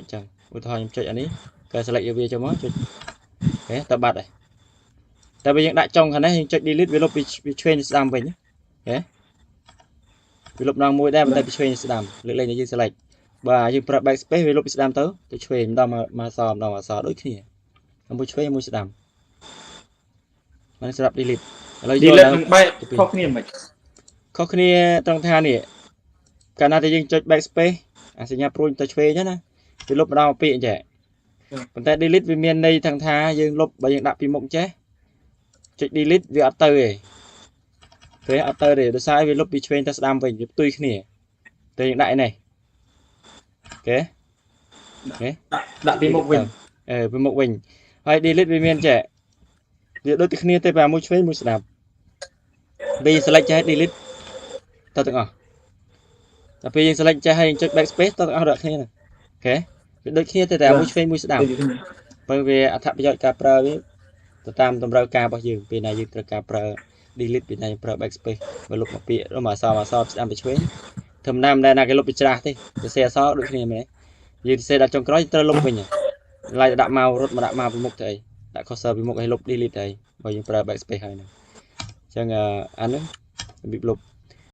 អញ្ចឹងឧទាហរណ៍ខ្ញុំចុចអានេះក៏ select យកវាចូលមកចុចហេតើបាត់ហើយតែបើយើងដាក់ចុងខាងនេះយើងចុច delete វាលុបពីឆ្វេងទៅស្ដាំវិញហេវាលុបដងមួយដែរប៉ុន្តែពីឆ្វេងទៅស្ដាំលើកលែងតែយើង select បាទយើងប្រើ backspace វាលុបពីស្ដាំទៅទៅឆ្វេងម្ដងមួយអក្សរម្ដងអក្សរដូចគ្នាមួយឆ្វេងមួយស្ដាំហ្នឹងសម្រាប់ delete ឥឡូវយក delete និង back ខុសគ្នាមិន ខុសគ្នាត្រង់ថានេះកាលណាតែយើងចុច backspace អាសញ្ញាព្រួយទៅឆ្វេងហ្នឹងណាវាលុបម្ដងពាក្យអញ្ចឹងប៉ុន្តែ delete វាមានន័យទាំងថាយើងលុបបើយើងដាក់ពីមុខចេះចុច delete វាអត់ទៅទេពេលអត់ទៅទេដោយសារវាលុបពីឆ្វេងទៅស្ដាំវិញវាផ្ទុយគ្នាតែយើងដាក់ឯនេះOK ដាក់ពីមុខវិញ អឺពីមុខវិញហើយ delete វាមានចេះវាដូចតែគ្នាទេតែមួយឆ្វេងមួយស្ដាំពេលយើង select ចេះ delete ទៅទាំងអស់តែពេលយើង select ចេះហើយយើងចុច backspace ទៅទាំងអស់ដូចគ្នាហ្នឹង OK វាដូចគ្នាទេតែមួយឆ្វេងមួយស្ដាំបើវាអត្ថប្រយោជន៍ការប្រើវាទៅតាមតម្រូវការរបស់យើងពេលណាយើងត្រូវការប្រើ delete ពេលណាយើងប្រើ backspace បើលុបមកពាក្យឬមកអក្សរមកអក្សរស្ដាំទៅឆ្វេងធម្មតាមិនដែលណាគេលុបពីច្រាស់ទេសរសេរអក្សរដូចគ្នាមែនទេយើងសរសេរដល់ចុងក្រោយត្រូវលុបវិញឡើយដាក់មករត់មកដាក់មកពីមុខទៅអីដាក់ cursor ពីមុខឲ្យលុប delete ទៅអីបើយើងប្រើ backspace ហើយហ្នឹងអញ្ចឹងអាហ្នឹងរបៀបលុប